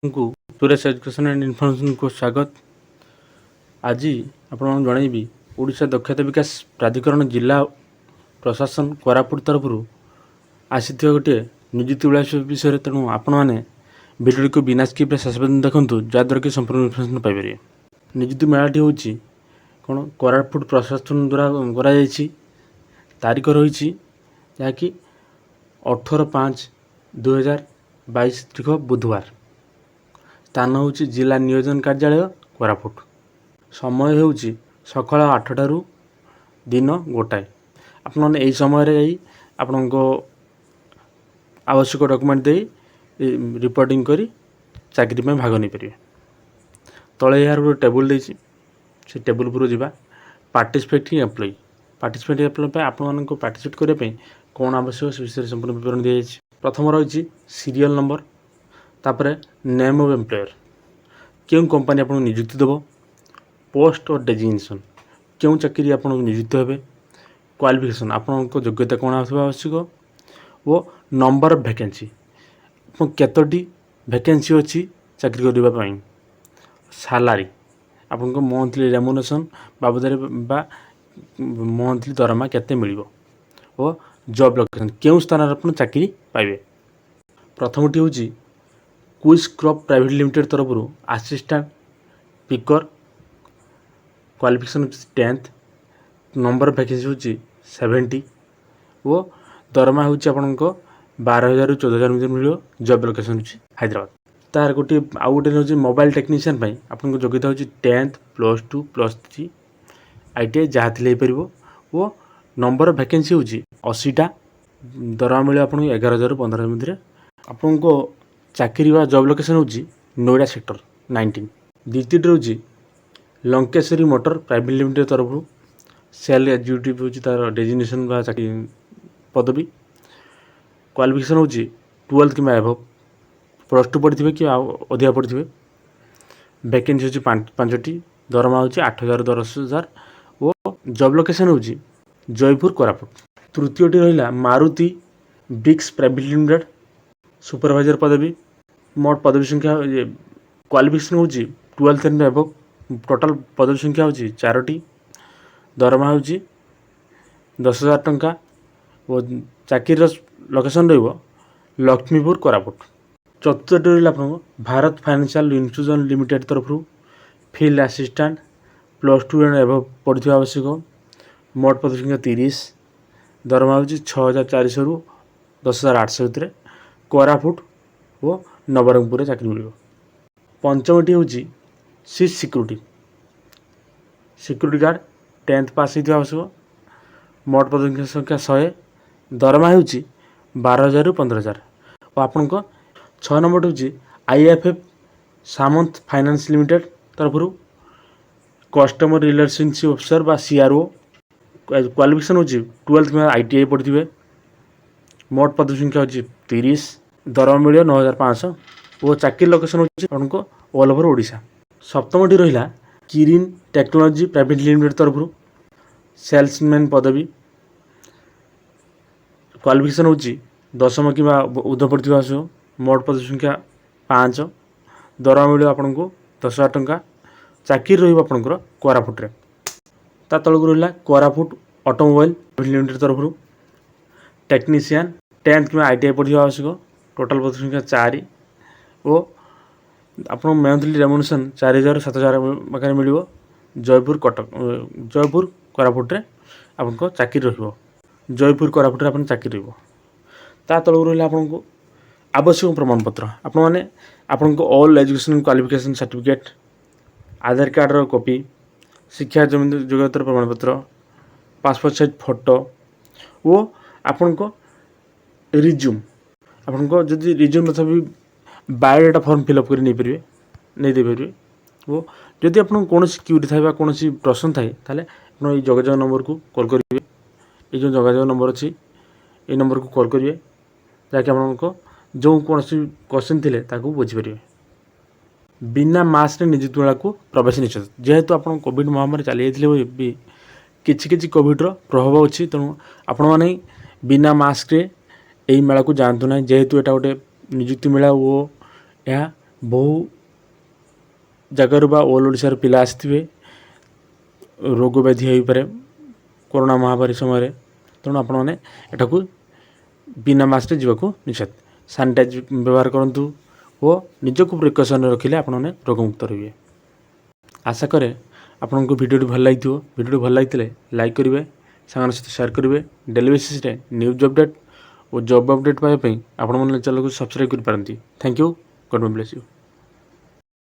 ଙ୍କୁ Suresh education and ଇନଫର୍ମେସନ୍କୁ ସ୍ୱାଗତ। ଆଜି ଆପଣଙ୍କୁ ଜଣାଇବି, ଓଡ଼ିଶା ଦକ୍ଷତା ବିକାଶ ପ୍ରାଧିକରଣ, ଜିଲ୍ଲା ପ୍ରଶାସନ, କୋରାପୁଟ ତରଫରୁ ଆସିଥିବା ଗୋଟିଏ ନିଯୁକ୍ତି ମେଳା ବିଷୟରେ। ତେଣୁ ଆପଣମାନେ ଭିଡ଼ିଓଟିକୁ ବିନା ସ୍କିପ୍ରେ ଶେଷ ପର୍ଯ୍ୟନ୍ତ ଦେଖନ୍ତୁ, ଯାହାଦ୍ୱାରା କି ସମ୍ପୂର୍ଣ୍ଣ ଇନଫର୍ମେସନ୍ ପାଇପାରିବେ। ନିଯୁକ୍ତି ମେଳାଟି ହେଉଛି କ'ଣ, କୋରାପୁଟ ପ୍ରଶାସନ ଦ୍ୱାରା କରାଯାଇଛି। ତାରିଖ ରହିଛି ଯାହାକି 18/5/2022, ତାରିଖ ବୁଧବାର। ସ୍ଥାନ ହେଉଛି ଜିଲ୍ଲା ନିୟୋଜନ କାର୍ଯ୍ୟାଳୟ, କୋରାପୁଟ। ସମୟ ହେଉଛି ସକାଳ 8ଟାରୁ ଦିନ 1। ଆପଣମାନେ ଏହି ସମୟରେ ଯାଇ ଆପଣଙ୍କ ଆବଶ୍ୟକ ଡକୁମେଣ୍ଟ ଦେଇ ରିପୋର୍ଟିଂ କରି ଚାକିରି ପାଇଁ ଭାଗ ନେଇପାରିବେ। ତଳେ ଏହାର ଗୋଟେ ଟେବୁଲ୍ ଦେଇଛି, ସେ ଟେବୁଲ୍ ଉପରକୁ ଯିବା। ପାର୍ଟିସିପେଟିଂ ଏମ୍ପ୍ଲୟି, ପାର୍ଟିସିପେଟିଂ ଏମ୍ପ୍ଲୟି ପାଇଁ ଆପଣମାନଙ୍କୁ ପାର୍ଟିସିପେଟ୍ କରିବା ପାଇଁ କ'ଣ ଆବଶ୍ୟକ, ସେ ବିଷୟରେ ସମ୍ପୂର୍ଣ୍ଣ ବିବରଣୀ ଦିଆଯାଇଛି। ପ୍ରଥମ ରହିଛି ସିରିଏଲ୍ ନମ୍ବର, ତାପରେ ନେମ୍ ଅଫ୍ ଏମ୍ପ୍ଲୟର, କେଉଁ କମ୍ପାନୀ ଆପଣଙ୍କୁ ନିଯୁକ୍ତି ଦେବ, ପୋଷ୍ଟ ଓ ଡେଜିଗ୍ନେସନ୍, କେଉଁ ଚାକିରି ଆପଣଙ୍କୁ ନିଯୁକ୍ତି ହେବେ, କ୍ୱାଲିଫିକେସନ୍, ଆପଣଙ୍କ ଯୋଗ୍ୟତା କ'ଣ ହେବା ଆବଶ୍ୟକ ଓ ନମ୍ବର ଅଫ୍ ଭ୍ୟାକେନ୍ସି, ଆପଣ କେତୋଟି ଭ୍ୟାକେନ୍ସି ଅଛି ଚାକିରି କରିବା ପାଇଁ, ସାଲାରୀ, ଆପଣଙ୍କ ମନ୍ଥଲି ରେମୁନେରେସନ୍ ବାବଦରେ ବା ମନ୍ଥଲି ଦରମା କେତେ ମିଳିବ ଓ ଜବ୍ ଲୋକେସନ୍, କେଉଁ ସ୍ଥାନରେ ଆପଣ ଚାକିରି ପାଇବେ। ପ୍ରଥମଟି ହେଉଛି କୁଇସ୍ କ୍ରପ୍ ପ୍ରାଇଭେଟ୍ ଲିମିଟେଡ଼୍ ତରଫରୁ ଆସିଷ୍ଟାଣ୍ଟ ପିକର। କ୍ୱାଲିଫିକେସନ୍ ହେଉଛି 10th, number vacancy ହେଉଛି 70 ଓ ଦରମା ହେଉଛି ଆପଣଙ୍କ 12,000ରୁ 14,000 ଭିତରେ ମିଳିବ। ଜବ୍ ଲୋକେସନ୍ ହେଉଛି ହାଇଦ୍ରାବାଦ। ତାର ଗୋଟିଏ ଆଉ ଗୋଟେ ହେଉଛି ମୋବାଇଲ୍ ଟେକ୍ନିସିଆନ୍ ପାଇଁ ଆପଣଙ୍କ ଯୋଗ୍ୟତା ହେଉଛି 10th, +2, +3, ITI ଯାହା ଥିଲେ ହେଇପାରିବ ଓ ନମ୍ବର ଭ୍ୟାକେନ୍ସି ହେଉଛି 80ଟା। ଦରମା ମିଳିବ ଆପଣଙ୍କୁ 11,000ରୁ 15,000 ମଧ୍ୟରେ। ଆପଣଙ୍କ ଚାକିରି ବା ଜବ୍ ଲୋକେସନ୍ ହେଉଛି ନୋଇଡ଼ା ସେକ୍ଟର 19। ଦ୍ୱିତୀୟଟି ରହୁଛି ଲଙ୍କେଶ୍ୱରୀ ମୋଟର ପ୍ରାଇଭେଟ୍ ଲିମିଟେଡ଼୍ ତରଫରୁ ସେଲ୍ ଏକ୍ଜିକ୍ୟୁଟିଭ୍ ହେଉଛି ତା'ର ଡେଜିଗ୍ନେସନ୍ ବା ଚାକିରି ପଦବୀ। କ୍ୱାଲିଫିକେସନ୍ ହେଉଛି 12th କିମ୍ବା ଏବଭ୍, +2 ପଢ଼ିଥିବେ କି ଆଉ ଅଧିକା ପଢ଼ିଥିବେ। ଭ୍ୟାକେନ୍ସି ହେଉଛି ପାଞ୍ଚଟି, ଦରମା ହେଉଛି 8,000 10,000 ଓ ଜବ୍ ଲୋକେସନ୍ ହେଉଛି ଜୟପୁର, କୋରାପୁଟ। ତୃତୀୟଟି ରହିଲା Maruti BRICS private limited, supervisor ପଦବୀ। ମୋଟ ପଦବୀ ସଂଖ୍ୟା, କ୍ୱାଲିଫିକେସନ୍ ହେଉଛି 12th and above. Total ପଦବୀ ସଂଖ୍ୟା ହେଉଛି ଚାରୋଟି, ଦରମା ହେଉଛି 10,000 ଟଙ୍କା ଓ ଚାକିରିର ଲୋକେସନ୍ ରହିବ ଲକ୍ଷ୍ମୀପୁର, କୋରାପୁଟ। ଚତୁର୍ଥଟି ରହିଲା ଆପଣଙ୍କ ଭାରତ ଫାଇନାନ୍ସିଆଲ୍ ଇନଷ୍ଟିଟ୍ୟୁସନ୍ ଲିମିଟେଡ଼୍ ତରଫରୁ ଫିଲ୍ଡ ଆସିଷ୍ଟାଣ୍ଟ, +2 ଆଣ୍ଡ ଏବଭ୍ ପଢ଼ିଥିବା ଆବଶ୍ୟକ। ମୋଟ ପଦବୀ ସଂଖ୍ୟା 30, ଦରମା ହେଉଛି 6,400ରୁ 10,800 ଭିତରେ। କୋରାପୁଟ ଓ ନବରଙ୍ଗପୁରରେ ଚାକିରି ମିଳିବ। ପଞ୍ଚମଟି ହେଉଛି C security guard, 10th pass ହେଇଥିବା ଆବଶ୍ୟକ। ମୋଟ ପଦବୀ ସଂଖ୍ୟା 100, ଦରମା ହେଉଛି 12,000ରୁ 15,000 ଓ ଆପଣଙ୍କ ଛଅ ନମ୍ବରଟି ହେଉଛି I F F Samanta finance limited ତରଫରୁ କଷ୍ଟମର ରିଲେସନସିପ୍ ଅଫିସର ବା ସି ଆର୍ ଓ। କ୍ୱାଲିଫିକେସନ୍ ହେଉଛି 12th କିମ୍ବା I T I ପଢ଼ିଥିବେ। ମୋଟ ପଦବୀ ସଂଖ୍ୟା ହେଉଛି 30, ଦରମା ମିଳିବ 9,500 ଓ ଚାକିରି ଲୋକେସନ୍ ହେଉଛି ଆପଣଙ୍କ ଅଲ୍ ଓଭର୍ ଓଡ଼ିଶା। ସପ୍ତମଟି ରହିଲା କିରିନ୍ ଟେକ୍ନୋଲୋଜି ପ୍ରାଇଭେଟ୍ ଲିମିଟେଡ଼୍ ତରଫରୁ ସେଲ୍ସମ୍ୟାନ୍ ପଦବୀ। କ୍ୱାଲିଫିକେସନ୍ ହେଉଛି ଦଶମ କିମ୍ବା ଉର୍ଦ୍ଧ୍ୱ ପଢ଼ିଥିବା ଆବଶ୍ୟକ। ମୋଟ ପଦବୀ ସଂଖ୍ୟା ପାଞ୍ଚ, ଦରମା ମିଳିବ ଆପଣଙ୍କୁ 10,000 ଟଙ୍କା। ଚାକିରି ରହିବ ଆପଣଙ୍କର କୋରାପୁଟରେ। ତା ତଳକୁ ରହିଲା କୋରାପୁଟ ଅଟୋମୋବାଇଲ୍ ଲିମିଟେଡ଼୍ ତରଫରୁ ଟେକ୍ନିସିଆନ୍, 10th କିମ୍ବା I T I ପଢ଼ିଥିବା ଆବଶ୍ୟକ। ଟୋଟାଲ୍ ପଦବୀ ସଂଖ୍ୟା ଚାରି ଓ ଆପଣଙ୍କ ମନ୍ଥଲି ରେମୁନେରେସନ୍ 4,000 7,000 ପାଖରେ ମିଳିବ। ଜୟପୁର, କଟକ, ଜୟପୁର, କୋରାପୁଟରେ ଆପଣଙ୍କ ଚାକିରି ରହିବ। ଜୟପୁର, କୋରାପୁଟରେ ଆପଣ ଚାକିରି ରହିବ। ତା ତଳକୁ ରହିଲା ଆପଣଙ୍କୁ ଆବଶ୍ୟକ ପ୍ରମାଣପତ୍ର। ଆପଣମାନେ ଆପଣଙ୍କ ଅଲ୍ ଏଜୁକେସନ୍ କ୍ୱାଲିଫିକେସନ୍ ସାର୍ଟିଫିକେଟ୍, ଆଧାର କାର୍ଡ଼ର କପି, ଶିକ୍ଷା ଯୋଗ୍ୟତାର ପ୍ରମାଣପତ୍ର, ପାସପୋର୍ଟ ସାଇଜ୍ ଫଟୋ ଓ ଆପଣଙ୍କ ରିଜ୍ୟୁମ୍। ଆପଣଙ୍କ ଯଦି ରିଜ୍ୟୁମ୍ ନଥିବ, ବାୟୋଡାଟା ଫର୍ମ ଫିଲ୍ଅପ୍ କରି ନେଇପାରିବେ, ନେଇ ଦେଇପାରିବେ ଓ ଯଦି ଆପଣଙ୍କୁ କୌଣସି କ୍ୟୁରି ଥାଏ ବା କୌଣସି ପ୍ରଶ୍ନ ଥାଏ, ତାହେଲେ ଆପଣ ଏଇ ଯୋଗାଯୋଗ ନମ୍ବରକୁ କଲ୍ କରିବେ। ଏଇ ଯେଉଁ ଯୋଗାଯୋଗ ନମ୍ବର ଅଛି, ଏଇ ନମ୍ବରକୁ କଲ୍ କରିବେ, ଯାହାକି ଆପଣଙ୍କ ଯେଉଁ କୌଣସି କ୍ୱେଶ୍ଚିନ୍ ଥିଲେ ତାକୁ ବୁଝିପାରିବେ। ବିନା ମାସ୍କରେ ନିଯୁକ୍ତି ମେଳାକୁ ପ୍ରବେଶ ନିଷେଧ। ଯେହେତୁ ଆପଣ କୋଭିଡ଼ ମହାମାରୀ ଚାଲିଯାଇଥିଲେ ବି କିଛି କିଛି କୋଭିଡ଼ର ପ୍ରଭାବ ଅଛି, ତେଣୁ ଆପଣମାନେ ବିନା ମାସ୍କରେ ଏହି ମେଳାକୁ ଯାଆନ୍ତୁ ନାହିଁ, ଯେହେତୁ ଏଇଟା ଗୋଟେ ନିଯୁକ୍ତି ମେଳା ଓ ଏହା ବହୁ ଜାଗାରୁ ବା ଅଲ୍ ଓଡ଼ିଶାର ପିଲା ଆସିଥିବେ। ରୋଗ ବ୍ୟାଧି ହୋଇପାରେ କରୋନା ମହାମାରୀ ସମୟରେ। ତେଣୁ ଆପଣମାନେ ଏଠାକୁ ବିନା ମାସ୍କରେ ଯିବାକୁ ନିଷେଧ। ସାନିଟାଇଜ୍ ବ୍ୟବହାର କରନ୍ତୁ ଓ ନିଜକୁ ପ୍ରିକସନ୍ରେ ରଖିଲେ ଆପଣମାନେ ରୋଗମୁକ୍ତ ରହିବେ। ଆଶା କରେ ଆପଣଙ୍କୁ ଭିଡ଼ିଓଟି ଭଲ ଲାଗିଥିବ। ଭିଡ଼ିଓଟି ଭଲ ଲାଗିଥିଲେ ଲାଇକ୍ କରିବେ, ସାଙ୍ଗମାନଙ୍କ ସହିତ ସେୟାର କରିବେ। ଡେଲି ବେସିସ୍ରେ ନ୍ୟୁଜ୍ ଅପଡ଼େଟ୍ ଓ ଜବ୍ ଅପଡ଼େଟ୍ ପାଇବା ପାଇଁ ଆପଣମାନେ ଚ୍ୟାନେଲକୁ ସବସ୍କ୍ରାଇବ୍ କରିପାରନ୍ତି। Thank you, God bless you.